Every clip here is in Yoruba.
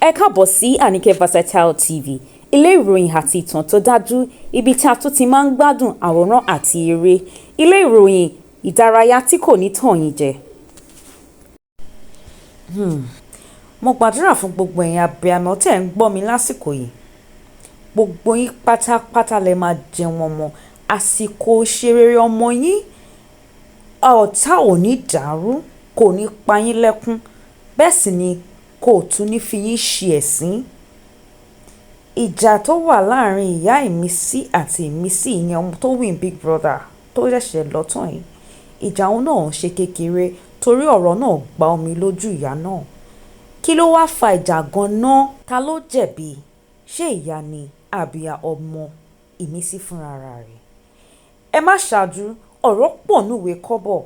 Ẹ káàbọ̀ sí Anike Versatile TV, ilé ìròyìn àti ìtàn tó dájú, ibi tí a tún ti máa ń gbádùn àwòrán àti eré, ilé ìròyìn ìdárayá tí kò ní tàn yín jẹ. Mo gbàdúrà fún gbogbo ẹ̀yin abiyamọ tẹ́ ń gbọ́ mi lásìkò yìí. Gbogbo yín pátápátá lẹ máa jẹun ọmọ. Àsìkò ṣerere ọmọ yín, ọ̀tá ò ní dàrú, kò ní pa yín lẹ́kún. Bẹ́ẹ̀ sì ni kò tún ní fi yín ṣe ẹ̀sín. Ìjà tó wà láàrin ìyá Ìmísí àti Ìmísí, ìyẹn ọmọ tó win Big Brother tó ṣẹ̀ṣẹ̀ lọ tán yìí. Ìjà òun náà ń ṣe kékeré torí ọ̀rọ̀ náà gba omi lójú ìyá náà. Kí ló wá fa ìjà gan-an? Ta ló jẹ̀bi? Ṣé ìyá ni àbí ọmọ Ìmísí fúnra rẹ̀? Ẹ má ṣáájú, ọ̀rọ̀ pọ̀ núwèé kọ́bọ̀.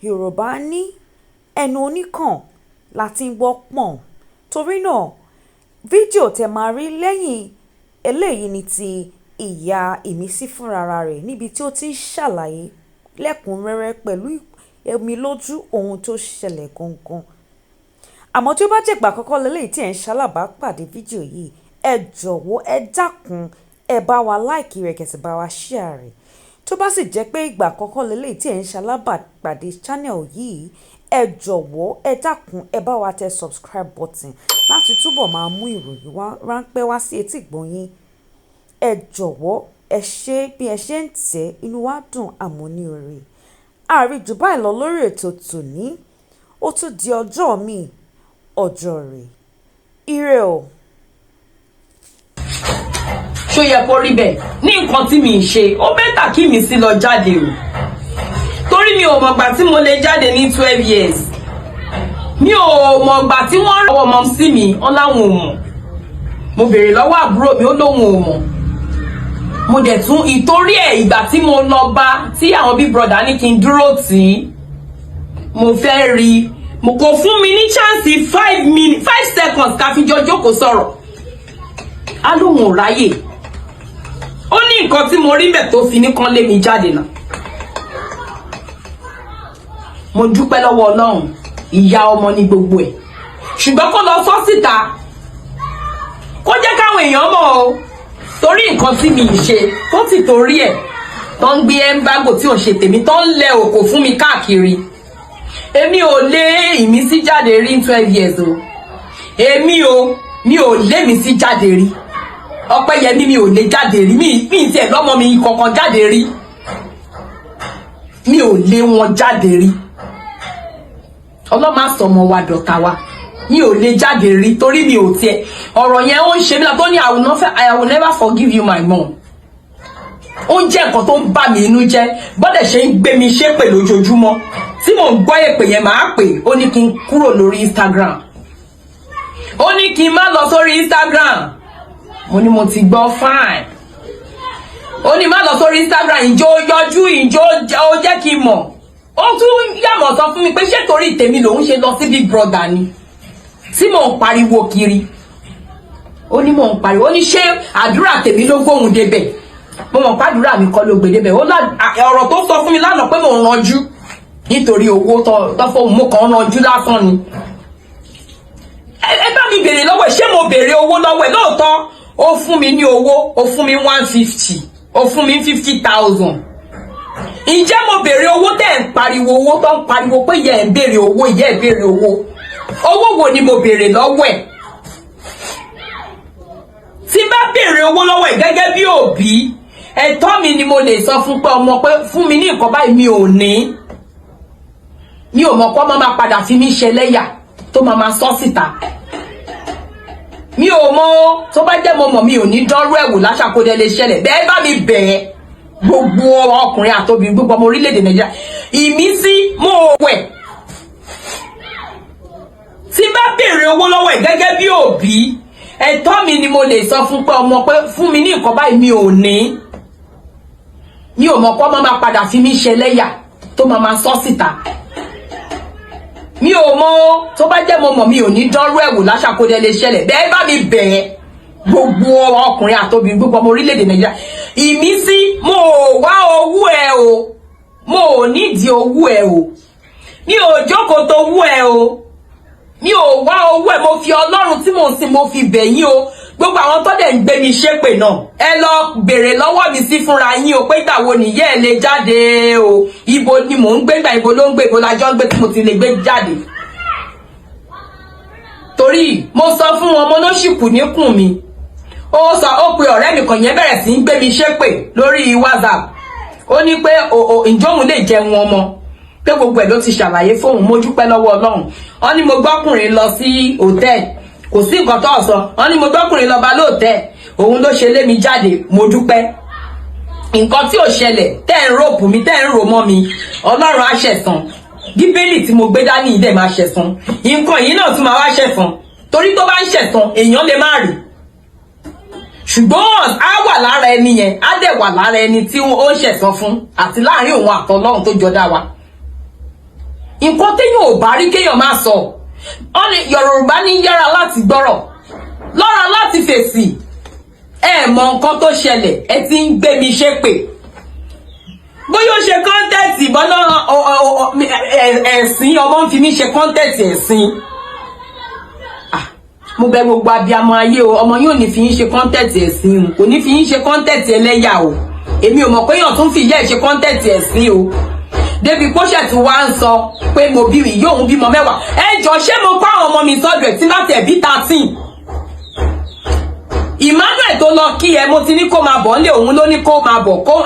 Yorùbá ní ẹnu oníkàn la ti ń gbọ́ pọ̀n. Torí náà, fídíò tẹ máa rí lẹ́yìn eléyìí ni ti ìyá Ìmísí fúnra rẹ̀ níbi tí ó ti ń ṣàlàyé lẹ́kùnrẹ́rẹ́ pẹ̀lú omi lójú ohun tó ṣẹlẹ̀ gangan. Àmọ́ tí ó bá jẹ́ ìgbà àkọ́kọ́ lélẹ́yìí tí ẹ̀ ń ṣalábàápàdé fídíò yìí, ẹ jọ̀wọ́, ẹ dákun, ẹ bá wa like rẹ̀, kẹ́ sì bá wa share rẹ̀. Tó bá sì jẹ́ pé ìgbà àkọ́kọ́ lélẹ́yìí tí ẹ̀ ń ṣalábàápàdé channel yìí, ẹ jọ̀wọ́, ẹ dákun, ẹ bá wa tẹ subscribe button láti túbọ̀ máa mú ìròyìn wá ráńpẹ́ wá sí etí ìgbọ́ yín. Ẹ jọ̀wọ́, ẹ ṣé bí ẹ ṣe ń tẹ̀, inú wa dùn àmọ́ ní oore. Àárí jù báyìí lọ lórí ètò tòní. Ó tún di ọjọ́ mi, ọjọ́ rẹ̀. Ire o. Ṣó yẹ kó rí bẹ́ẹ̀? Ní nǹkan tí mi ń ṣe, ó better kí mi sí lọ jáde o, torí mi ò mọ̀gbà tí mo lè jáde ní 12 years. Mi ò mọ̀gbà tí wọ́n rọwọ́ mọ́ sí mi, wọ́n láwọn ò mọ̀. Mo béèrè lọ́wọ́ àbúrò mi, ó lóun ò mọ̀. Mo dẹ̀ tún ìtorí ẹ̀, ìgbà tí mo lọ bá tí àwọn Big Brother ní kí n dúró tì í, mo fẹ́ rí i, mo kò fún mi ní chance 5 minutes, 5 seconds ká fi jọ jókòó sọ̀rọ̀. Á lóun ò ráyè. Ó ní nǹkan tí mo rí bẹ̀ tó fi ní kán lé mi jáde náà. Mo dúpẹ́ lọ́wọ́ Ọlọ́run, ìyá ọmọ ní gbogbo ẹ̀, ṣùgbọ́n kó lọ sọ síta, kó jẹ́ káwọn èèyàn mọ̀ o, torí nǹkan tí mi ì ṣe tó ti torí ẹ̀ tó ń gbé embargo tí ò ṣe tèmi, tó ń lẹ òkò fún mi káàkiri. Èmi ò lé Ìmísí jáde rí ní 12 years o. Èmi ò, mi ò lé mi sí jáde rí. Ọpẹ́yẹmí, mi ò lé jáde rí. Mi tiẹ̀ lọ́mọ mi kankan jáde rí. Mi ò lé wọn jáde rí. Ọlọ́mọ àsọmọ wa dọ̀tá wa. Mi ò lè jáde rí torí mi ò tiẹ̀ ọ̀rọ̀ yẹn, ó ń ṣe mí tó ní I will not, I will never forgive you, my mom. Ó ń jẹ́ nǹkan tó ń bà mí inú jẹ́, bọ́dẹ̀ ṣe ń gbé mi ṣépè lójoojúmọ́ tí mò ń gbọ́ èpè yẹn. Màá pè, ó ní kí n kúrò lórí Instagram, ó ní kí n má lọ sórí Instagram. Mo ní mo ti gbọ́, fine. Ó ní má lọ sórí Instagram. Ìjọ yọjú, ìjọ ó jẹ́ kí n mọ̀. Ó tún yàmọ̀ sọ fún mi pé ṣé torí tèmi lòún ṣe lọ sí Big Brother ni, tí mò ń pariwo kiri. Ó ní mò ń pariwo, ó ní ṣé àdúrà tèmi ló gbóhùn débẹ̀? Mo mọ̀ pàdúrà mi kọ́ ló gbé débẹ̀. Ó ọ̀rọ̀ tó sọ fún mi lánàá pé mò ń ranjú nítorí owó tó fóun, mo kàn ń ranjú lásán ni. Ẹ bá mi béèrè lọ́wọ́ ẹ̀, ṣé mo béèrè owó lọ́wọ́ ẹ̀? Lóòótọ́, ó fún mi ní owó, ó fún mi 150, ó fún mi 50,000. Ǹjẹ́ mo béèrè owó tẹ́ ń pariwo, owó tó ń pariwo pé ìyá ẹ̀ ń béèrè owó, ìyá ẹ̀ béèrè owó? Owó wo ni mo béèrè lọ́wọ́ ẹ̀? Tí bá béèrè owó lọ́wọ́ ẹ̀ gẹ́gẹ́ bí òbí, ẹ̀tọ́ mi ni mo lè sọ fún pé ọmọ pé fún mi ní nǹkan báyìí, mi ò ní. Mi ò mọ̀ pé ọmọ máa padà fi mí ṣẹlẹ́yà tó máa máa sọ síta. Mi ò mọ̀. Tó bá jẹ́ mo mọ̀, mi ò ní dánrú ẹ̀wò láṣàkódé lè ṣẹlẹ̀ bẹ́ẹ̀. Bá mi bẹ̀ẹ́, gbogbo ọkùnrin àtobìnrin, gbogbo ọmọ orílẹ̀-èdè Nàìjíríà, Ìmísí mo wẹ̀. Tí bá béèrè owó lọ́wọ́ ẹ̀ gẹ́gẹ́ bí òbí, ẹ̀tọ́ mi ni mo lè sọ fún pé ọmọ pé fún mi ní nǹkan báyìí, mi ò ní. Mi ò mọ̀ pé ọmọ máa padà fi mí ṣẹlẹ́yà tó máa máa sọ síta. Mi ò mọ̀. Tó bá jẹ́ mo mọ̀, mi ò ní dánrú ẹ̀wò láṣàkódé lè ṣẹlẹ̀ bẹ́ẹ̀. Bá mi bẹ̀ẹ́, gbogbo ọkùnrin àtobìnrin, gbogbo ọmọ orílẹ̀-èdè Nàìjíríà, Ìmísí mo wá owó ẹ o. Mo ò nídìí owó ẹ o. Mi ò jókòó tó owó ẹ o. Mi ò wá owó ẹ̀. Mo fi Ọlọ́run tí mò ń sìn, mo fi bẹ̀ yín o. Gbogbo àwọn tó dẹ̀ ń gbé mi ṣépè náà, ẹ lọ béèrè lọ́wọ́ mi sí fúnra yín o pé ìgbà wo nìyẹ́ ẹ lè jáde o? Ibo ni mò ń gbé gbà? Ibo ló ń gbé? Ibo la jọ ń gbé tí mo ti lè gbé jáde? Torí mo sọ fún wọn, mo ló sì kù níkùn mi. Ó sọ, ó pe ọ̀rẹ́ mi kan, yẹn bẹ̀rẹ̀ sí í gbé mi ṣépè lórí WhatsApp. Ó ní pé o ǹjọ́ òun lè jẹun ọmọ, pé gbogbo ẹ̀ ló ti ṣàlàyé fóun. Mo dúpẹ́ lọ́wọ́ Ọlọ́run. Wọ́n ní mo gbọ́kùnrin lọ sí hòtẹ́ẹ̀lì, kò sí nǹkan tó sọ. Wọ́n ní mo gbọ́kùnrin lọ bá lóòtẹ́ẹ̀, òun ló ṣe lé mi jáde. Mo dúpẹ́. Nǹkan tí ò ṣẹlẹ̀ tẹ́ ń ròpù mi, tẹ́ ń rò mọ́ mi, Ọlọ́run á ṣẹ̀san. Bíbélì tí mo gbé dání yìí dẹ̀ máa ṣẹ̀san. Nǹkan yìí náà tún máa wá ṣẹ̀san, torí tó bá ń ṣẹ̀san, èèyàn lè má rí, ṣùgbọ́n á wà lára ẹni yẹn, á dẹ̀ wà lára ẹni tí ó ń ṣẹ̀san fún, àti láàrin òun àtọlọ́run tó jọ dá wa. Nǹkan téèyàn ò bá rí, kéèyàn máa sọ. Wọ́n ní Yorùbá ní yára láti gbọ́rọ̀, lọ́ra láti fèsì. Ẹ mọ nǹkan tó ṣẹlẹ̀, ẹ ti ń gbé mi ṣépè. Bóyá ó ṣe content bọ́lá ẹ̀sìn, ọmọ ń fi mí ṣe content ẹ̀sìn. Mo bẹ̀ gbogbo abiyamọ ayé o, ọmọ yóò ní fi yín ṣe content ẹ̀sìn o, kò ní fi yín ṣe content ẹlẹ́yà o. Èmi ò mọ̀ pé èèyàn tún fi ìyá ẹ̀ ṣe content ẹ̀sìn o, débi kóṣẹ̀ tí wàá ń sọ pé mo bí ìyá òun bímọ 10. Ẹ jọ, ṣé mo kó àwọn ọmọ mi sọ́dọ̀ ẹ̀ tí bá tẹ̀ bí 13? Emmanuel tó lọ kí ẹ, mo ti ní kó máa bọ̀ nílé, òun ló ní kó máa bọ̀, kó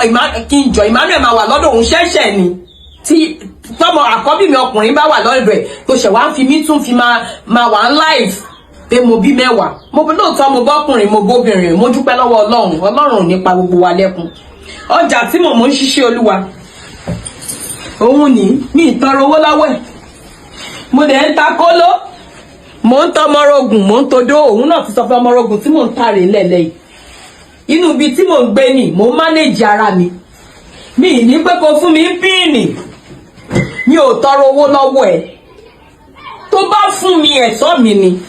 kí n jọ Emmanuel máa wà lọ́dọ̀ òun. Ṣẹ̀ṣẹ̀ ni tí tọmọ àkọ́bí mi ọkùnrin bá wà lọ́dọ̀ ẹ̀, tó ṣẹ̀ wá ń fi mí tún fi máa wà ń live pé mo bí 10. Mo lóòótọ́, mo bọ́kùnrin, mo bóbìnrin. Mo dúpẹ́ lọ́wọ́ Ọlọ́run. Ọlọ́run ò ní pa gbogbo wa lẹ́kún. Ọjà tí mò ń ṣiṣẹ́ Olúwa, òun ní mi ìtọrọ owó lọ́wọ́ ẹ̀. Mo dẹ̀ ń ta kóló, mò ń tọ ọmọrogùn, mò ń todó. Òun náà ti sọ fún ọmọrogùn tí mò ń tàrè lẹ̀lẹ́ yìí. Inú ibi tí mò ń gbé ni mò ń manage ara mi. Mi ní pé kó fún mi ń píìnì, mi ò tọrọ owó lọ́wọ́ ẹ̀. Tó bá fún mi, ẹ̀tọ́ mi ni.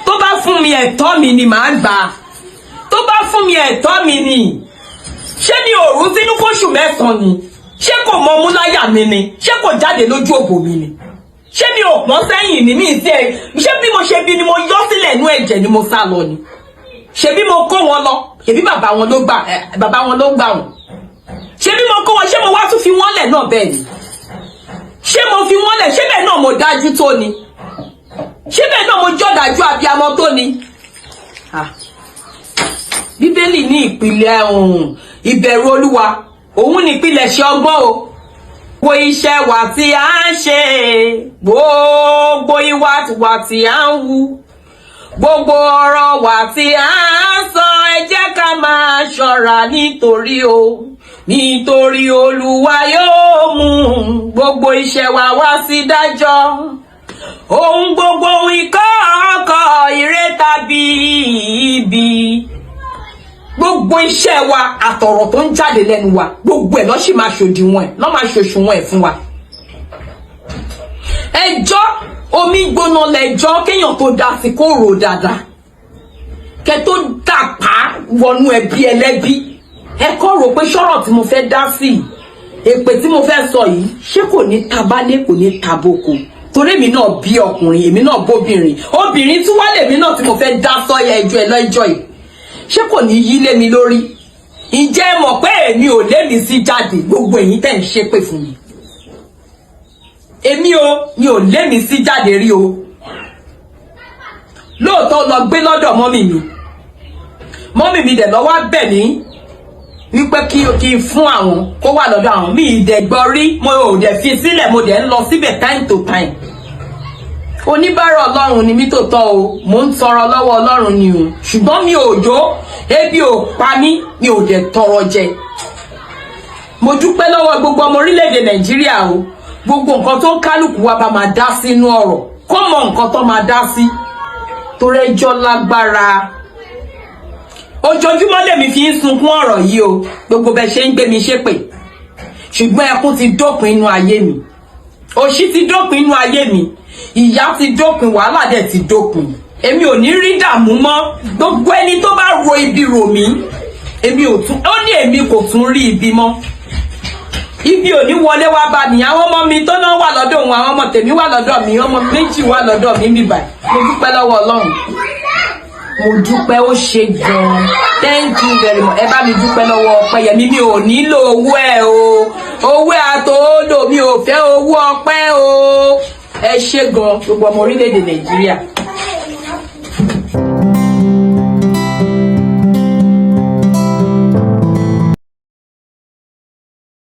Tó bá fún mi, ẹ̀tọ́ mi ni, màá gbà á. Tó bá fún mi, ẹ̀tọ́ mi ni. Ṣé mi ò rú sínú fóṣù 9 ni? Ṣé kò mọ mú láyà mi ni? Ṣé kò jáde lójú òbò mi ni? Ṣé mi ò pọ́n sẹ́yìn ní mi tí ẹ? Ṣé bí mo ṣe bí ni mo yọ sílẹ̀ inú ẹ̀jẹ̀ ni mo sá lọ ni? Ṣé bí mo kó wọn lọ? Ṣebí bàbá wọn ló gbà, bàbá wọn ló gbà wọn. Ṣé bí mo kó wọn, ṣé mo wá tún fi wọ́n lẹ̀ náà bẹ́ẹ̀ ni? Ṣé mo fi wọ́n lẹ̀? Ṣé bẹ́ẹ̀ náà mo dájú tó ni? Ṣé bẹ́ẹ̀ náà mo jọ́dájú abiyamọ tó ni? Bíbélì ní ìpìlẹ̀ ohun ìbẹ̀rù Olúwa, òun ní ìpìlẹ̀ ṣe ọgbọ́n o. Gbogbo iṣẹ́ wa tí a ń ṣe, gbogbo ìwà wa tí a ń wù, gbogbo ọ̀rọ̀ wa tí a ń sọ, ẹ jẹ́ ká máa ṣọ́ra, nítorí o nítorí Olúwa yóò mú gbogbo iṣẹ́ wa wá sí dájọ́, ohun gbogbo ìkọ̀ọ̀kọ̀, ire tàbí ibi. Gbogbo iṣẹ́ wa àtọ̀rọ̀ tó ń jáde lẹ́nu wa, gbogbo ẹ̀ ló sì máa ṣòdiwọ̀n ẹ̀, lọ́ máa ṣòṣùwọ̀n ẹ̀ fún wa. Ẹjọ́ omi gbóná lẹ́jọ́, kéèyàn tó dá sí kó rò dáadáa. Kẹ tó dàpá wọnú ẹbí ẹlẹ́bí, ẹ kọ́ rò pé ṣọ́rọ̀ tí mo fẹ́ dá sí yìí, èpè tí mo fẹ́ sọ yìí, ṣé kò ní tabalé, kò ní taboko? Torí èmi náà bí ọkùnrin, èmi náà bóbìnrin, obìnrin tí wálé èmi náà tí mo fẹ́ dá sọ́yà ẹjọ́ ẹ lọ́jọ́ yìí, ṣé kò ní yí lé mi lórí? Ǹjẹ́ ẹ mọ̀ pé èmi ò lémi sí jáde? Gbogbo ẹ̀yin tẹ́ ń ṣépè fún mi, èmi o, mi ò lémi sí jáde rí o. Lóòótọ́, lọ gbé lọ́dọ̀ mummy mi. Mummy mi dẹ̀ lọ́wọ́ bẹ̀ mí wípé kí n fún àwọn kó wà lọ́dọ̀ àwọn. Mi ì dẹ̀ gbọ́ rí, mo ò dẹ̀ fi sílẹ̀, mo dẹ̀ ń lọ síbẹ̀ time to time. Oníbàárà Ọlọ́run ni mí tòótọ́ o, mò ń tọrọ lọ́wọ́ Ọlọ́run ni o, ṣùgbọ́n mi ò yó, ebi ò pa mí, mi ò dẹ̀ tọrọ jẹ. Mo dúpẹ́ lọ́wọ́ gbogbo ọmọ orílẹ̀-èdè Nàìjíríà o. Gbogbo nǹkan tó ń kálukú wa bá máa dá sínú ọ̀rọ̀, kó mọ nǹkan tó máa dá sí, torí ẹjọ́ lágbára. Ojoojúmọ́ lèmi fi ń sunkún ọ̀rọ̀ yìí o. Gbogbo bẹ́ẹ̀ ṣe ń gbé mi ṣépè, ṣùgbọ́n ẹkún ti dópin inú ayé mi, òṣì ti dópin inú ayé mi, ìyà ti dópin, wàhálà dẹ̀ ti dópin. Èmi ò ní rí dààmú mọ́. Gbogbo ẹni tó bá ro ibi rò mí, èmi ò tún ó ní, èmi kò tún rí ibi mọ́. Ibi ò ní wọlé wá bá mi. Àwọn ọmọ mi tó náà wà lọ́dọ̀ òun, àwọn ọmọ tèmi wà lọ́dọ̀ mi, ọmọ méjì wà lọ́dọ̀ mi bíbà. Mo dúpẹ́ lọ́wọ́ Ọlọ́run, mo dúpẹ́, ó ṣe gan-an. Thank you very much. Ẹ bá mi dúpẹ́ lọ́wọ́ Ọpẹ́yẹmí. Mi ò nílò owó ẹ o, owó ẹ àtòólò, mi ò fẹ́ owó ọpẹ́ o. Ẹ ṣe gan, gbogbo ọmọ orílẹ̀-èdè Nàìjíríà.